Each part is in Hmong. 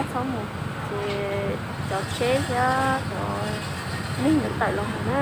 txhob mus, ces cov tsheb thiab cov neeg yuav tawm los mus na.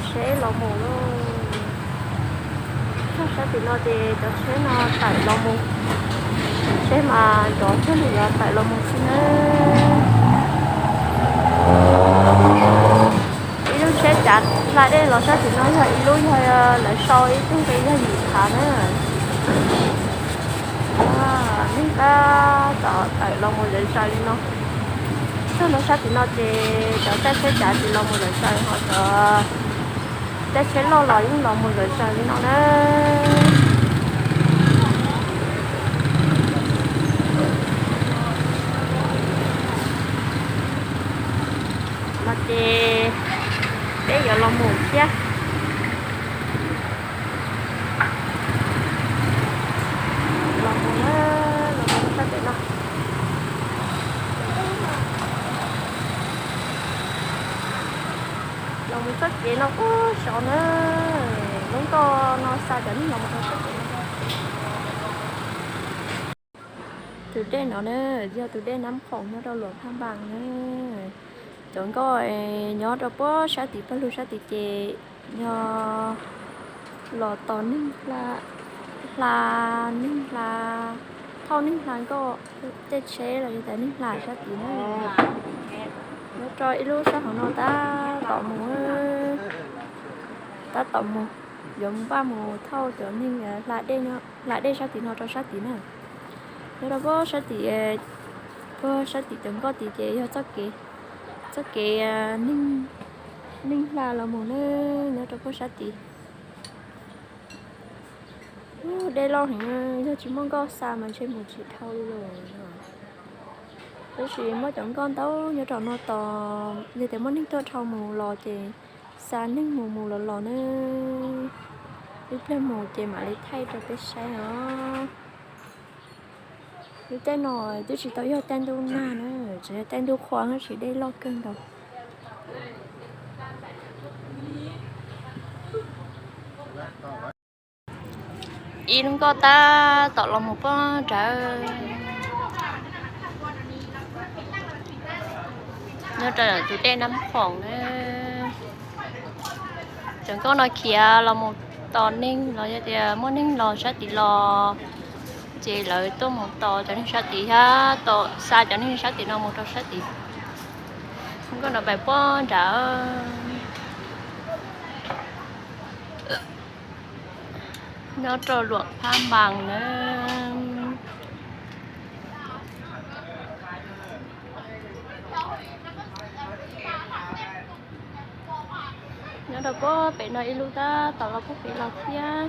Tsheb los mus lauj. Txog sab tim no ces cov tsheb no tawm los mus. Tsheb mas nrov cuag li yuav tawm los mus xwb na. Ib lub tsheb cav hla dej los sab tim no yog ib lub, yog lawv sau ib tug nqi yog yim phav na. Neeg tab tom tawm los mus zom zaws li no. Txog no sab tim no ces cov caij tsheb cav tsis los mus zom zaws, ho cov caij tsheb loj los yeej los mus zom zaws li no na. No ces peb yuav los mus thiab. Los mus, los mus sab pem no. Los mus txoj kev no ub sov na. Lub nkoj no xa cov neeg los mus rau txoj kev no. Tus dej no na, yog tus dej Nab Khoom nyob rau Luam Phaj Npas na. Cov nkoj nyob rau puag sab tid, pawg lug sab tid ces yog los tos neeg hla, hla neeg hla, thauj neeg hla nkoj, tej tsheb los yog tias neeg hla sab tid na. Nyob rau ib lub sab hauv no tab tom mus, tab tom mus, yuav npaj mus thauj cov neeg hla dej, hla dej sab tid no rau sab tid na. Nyob rau puag sab tid, puag sab tid cov nkoj tid ces yog txoj kev, txoj kev neeg hla los mus na, nyob rau puag sab tid. Dej loj heev, yog tsis muaj nkoj xa mas ntshe mus tsis dhau li lawm. Tab sis muaj cov nkoj ntau nyob rau no tos, yog tias muaj neeg tuaj dhau mus los ces xa neeg mus mus los los na. Ib pliag mus ces mam li thaij rau peb saib os. Lub caij no twb tsis tau yog caij ntuj nag na, tsuas yog caij ntuj qhua tab sis dej loj kawg nkaus. Ib lub nkoj tab tom los mus puag nrad, nyob rau tus dej Nab Khoom na. Cov nkoj no khiav los mus tos neeg los yog tias muaj neeg los sab tid los, ces lawv tuaj mus tos cov neeg sab tid thiab xa cov neeg sab tid no mus rau sab tid. Nkoj no pais puag nrad, nyob rau Luam Phaj Npas na. Nyob rau puag pem no ib lub tab tom los puag pem los thiab.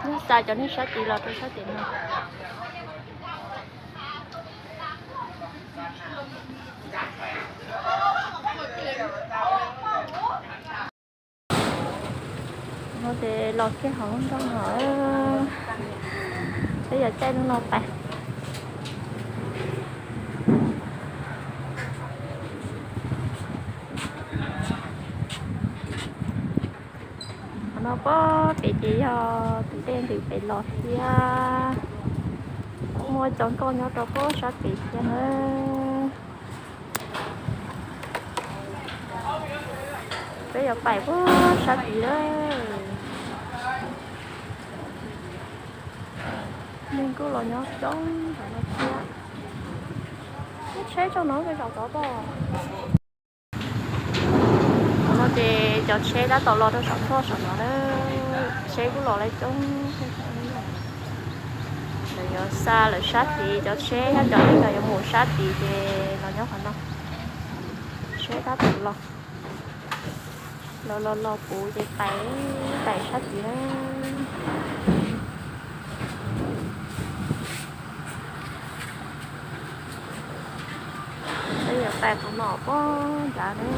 Nyob xa cov neeg sab tid los rau sab tid no. No ces los kiag hauv lub nroog no, peb yuav caij lub no pais. Qhov no puag pem ces yog tus dej ntws pem los thiab. Muaj cov nkoj nyob rau puag sab pem thiab na. Peb yuav pais puag sab tid lawm. Neeg kuj los nyob coob ntawm no thiab. Lub tsheb tsaug no peb zaum tod pob. Qhov no ces cov tsheb tab tom los rau saum toj saum no na. Tsheb kuj los lawm coob. Lawv yuav xa lawv sab tid, cov tsheb thiab cov neeg uas yuav mus sab tid ces los nyob qhov no. Tsheb tab tom los, los los los puv ces pais, pais sab tid na. Peb yuav pais qhov no puag nrad na.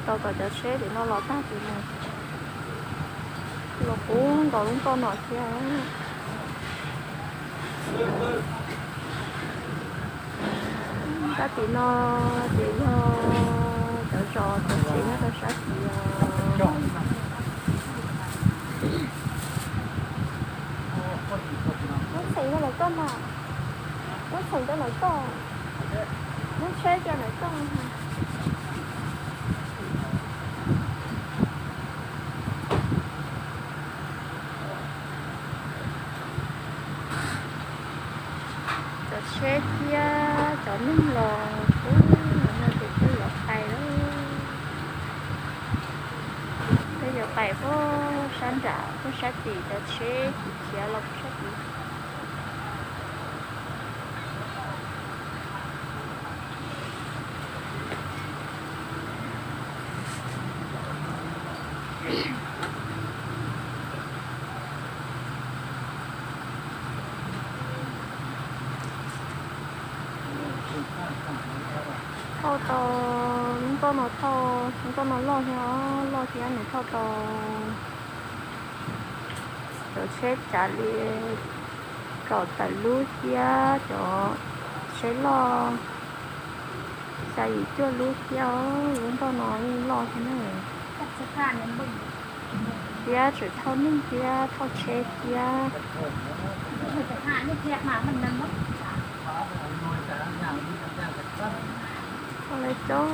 Tos kom cov tsheb tim no los tag ces mus. Los puv nkaus lub nkoj no thiab. Sab tim no ces yog cov zos cov tsev nyob Pais puag sab nram puag sab tim cov tsheb khiav los puag sab tid. Thauj tau, lub nkoj no thauj, lub nkoj no loj thiab, loj thiab nws thauj tau cov tsheb tsav li kaum tawm lub thiab cov tsheb loj xya yim cuaj lub thiab. Lub nkoj no yeej loj thiab na. Thiab tseem thauj neeg thiab thauj tsheb thiab. Thauj coob kawg.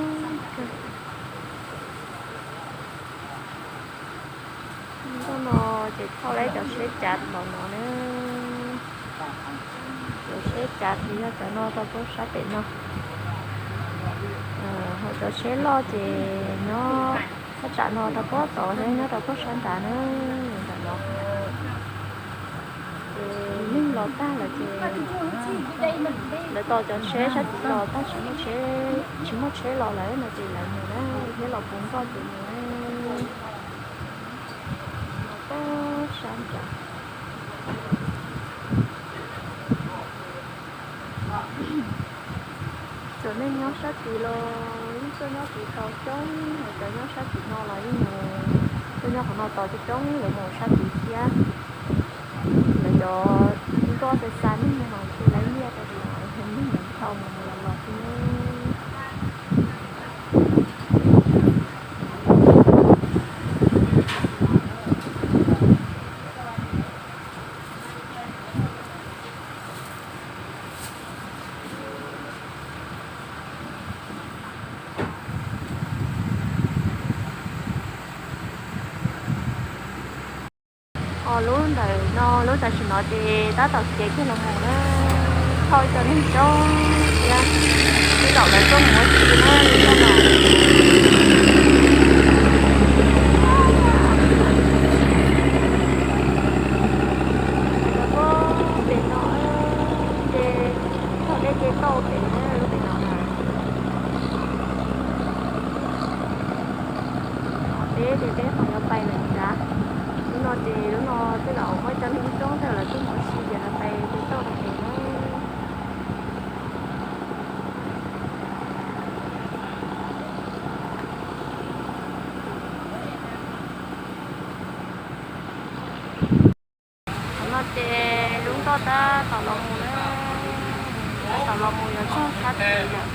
Nkoj no ces thauj tau cov tsheb tsav los no na. Cov tsheb tsav ces yog cov no rau puag sab pem no. Ho cov tsheb loj ces nyob thaj tsam no rau puag tod thiab nyob rau puag sab nrad na, ntawm no. Ces neeg los tag lawm ces lawv tos cov tsheb sab tid los tag, tsis muaj tsheb, tsis muaj tsheb los lawm no ces lawv mus na, thiab los puv nkoj ces mus puag sab nrad. Cov neeg nyob sab tid los yeej tuaj nyob tid tau coob, ho cov nyob sab tim no los yeej mus, tuaj nyob qhov no tos coob coob, lawv mus sab tid thiab. Lawv cov nkoj xa xa neeg no mas thiaj li nyiaj rau lawv, neeg mus tau mus los los xwb. Ho lub ntawm no, lub tam sim no ces tab tom khiav kiag los mus na, thauj ib co neeg coob thiab, tej zaum lawv tuaj mus ua si na, lub no. Lawv tuaj pem no ces thaum dej ces tauj pem na, lub pem no na. Peb ces peb qhov yuav pais lawm nrad. Lub no ces lub no tej zaum muaj cov neeg coob thiab lawv tuaj mus ua si ces lawv pais ces tauj rau pem na. Qhov no ces lub nkoj tab tom los mus na, tab tom los mus yuav txog sab tid lawm.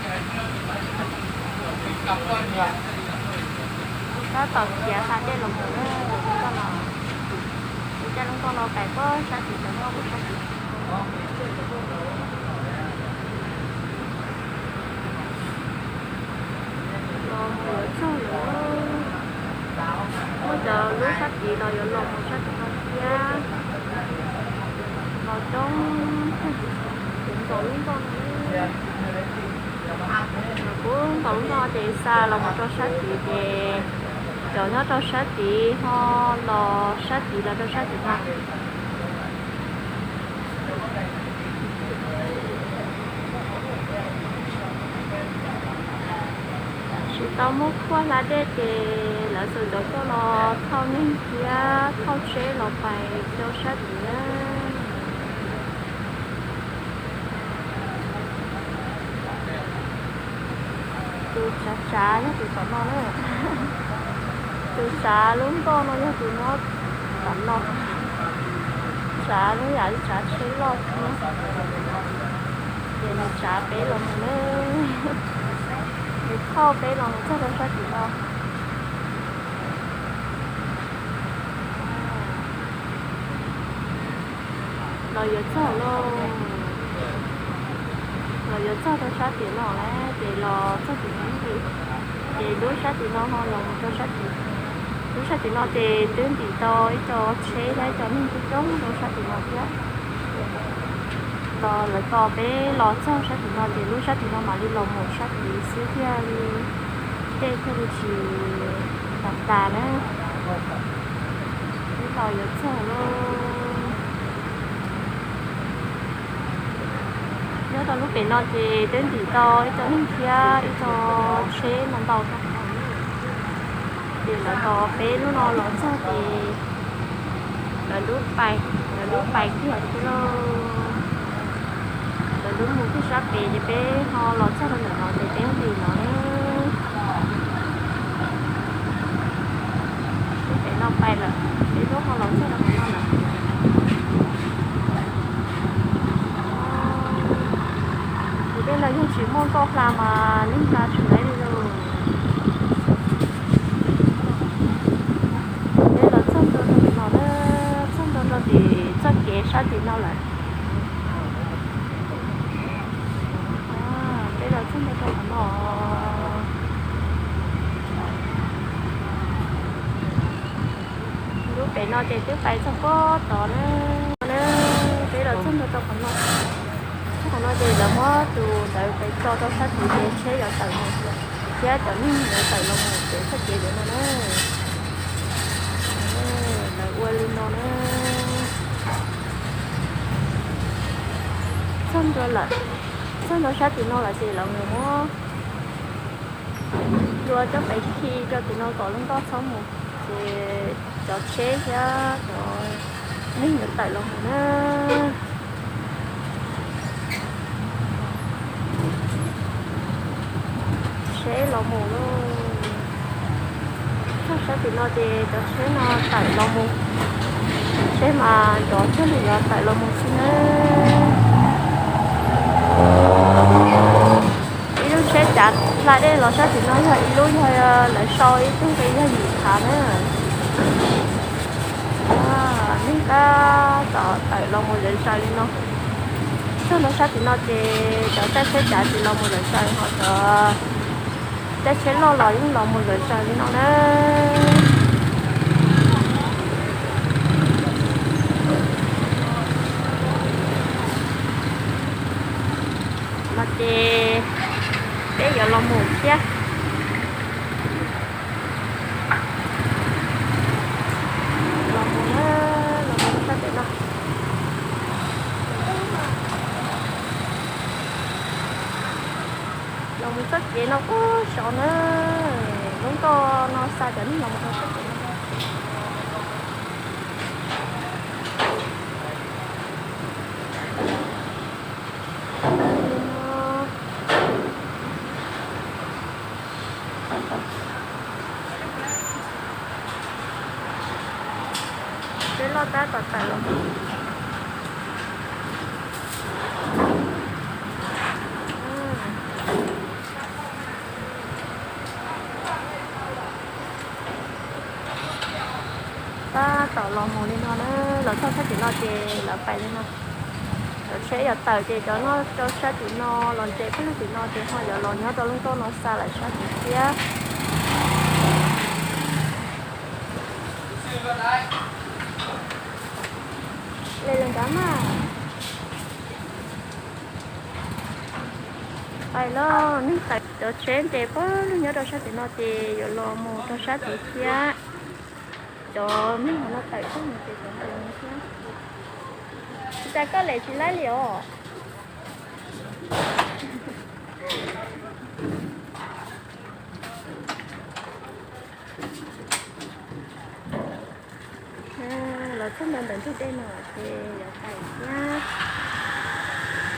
Tab tom khiav hla dej los mus na, lub nkoj no, lub caij lub nkoj no pais puag sab tid, cov nkoj puag sab tid. Los mus yuav txog lawm, muaj cov lub sab tid los yuav los mus sab tid no thiab. Los coob, puv nkaus lub nkoj no, puv nkaus lub nkoj ces xa los mus rau sab tid ces cov nyob rau sab tid ho los sab tid los rau sab tid no. Tsis tau muab khuaj hla dej ces lawv xuas cov tuaj los thauj neeg thiab thauj tsheb los pais rau sab tid na. Tus tsav tsav yog tus tom no na. Tus tsav lub nkoj no yog tus nyob tom no. Tsav lub yam li tsav tsheb loj thiab. Ces nws tsav peb los mus na. Nws thauj peb los mus txog rau sab tim no. Los yuav txog lauj. Los yuav txog rau sab tim no lawm ces los txog tim no ces lub sab tim no ho los mus rau sab tim. Lub sab tim no ces twb ntim tau ib co tsheb thiab ib co neeg coob coob rau sab tim no thiab. Los lawv tos peb los txog sab tim no ces lub sab tim no mam li los mus sab tid xwb thiaj li, dej thiaj li tsis tas tas na. Los yuav txog lawm. Nyob rau lub pem no ces twb ntim tau ib co neeg thiab ib co tsheb no ntau thiab. Ces lawv tos peb lub no los txog ces lawv lub pais, lawv lub pais kiag thiab lauj. Lawv lub mus kiag sab pem ces peb ho los txog rau ntawm no ces peb ntim no. Lub pem no pais lawm, peb lub ho los txog rau qhov no lawm. Tus dej no yog tsis muaj nkauj hla mas neeg hla tsis laib li lauj. Peb los txog ntua rau tim no na, txog ntua rau tim txoj kev sab tim no lawm. Peb los txog ntua rau qhov no. Lub pem no ces twb pais txog pob tod na. Peb los txog ntua rau qhov no. Txog qhov no ces lawv muab tus ntawd pais tso rau sab tid ces tsheb yuav tawm mus thiab cov neeg yuav tawm los mus pem txoj kev ntawd no na. Lawv ua li no na. Txog ntua lawm, txog ntua sab tim no lawm ces lawv mus muab hlua coj pais khi rau tim no kom lub nkoj txhob mus, ces cov tsheb thiab cov neeg yuav tawm los mus na. Tsheb los mus lauj. Txog sab tim no ces cov tsheb no tawm los mus, tsheb mas nrov thiab lwm los tawm los mus xwb na. Ib lub tsheb cav hla dej los sab tim no yog ib lub, yog lawv sau ib tug nqi yog yim phav na. Neeg tab tom tawm los mus zom zaws li no. Txog ntua sab tim no ces cov caij tsheb cav tsis los mus zom zaws, ho cov caij tsheb loj los yeej los mus zom zaws li no na. No ces peb yuav los mus thiab. Los mus na, los mus sab tim no. Los mus txoj kev no kuj sov na, lub nkoj no xa cov neeg los mus rau txoj kev no. Peb loj tab tom tawm los. Tab tom los mus li no na, los txog sab tim no ces lawv pais li no. Cov tsheb yuav tawm ces cov noj rau sab tim no los ntses peb lub tim no ces ho yuav los nyob rau lub nkoj no xa lawm sab tim thiab. Le los nrad mas. Pais los neeg tawm cov tsheb ntses pab lug nyob rau sab tim no ces yuav los mus rau sab tid thiab. Cov neeg no tawm tag mus ces cov ntses mus thiab. Tsis tas koj lem tsis laib li os. Los txog ntua ntawm ntug dej no ces yuav pais thiab.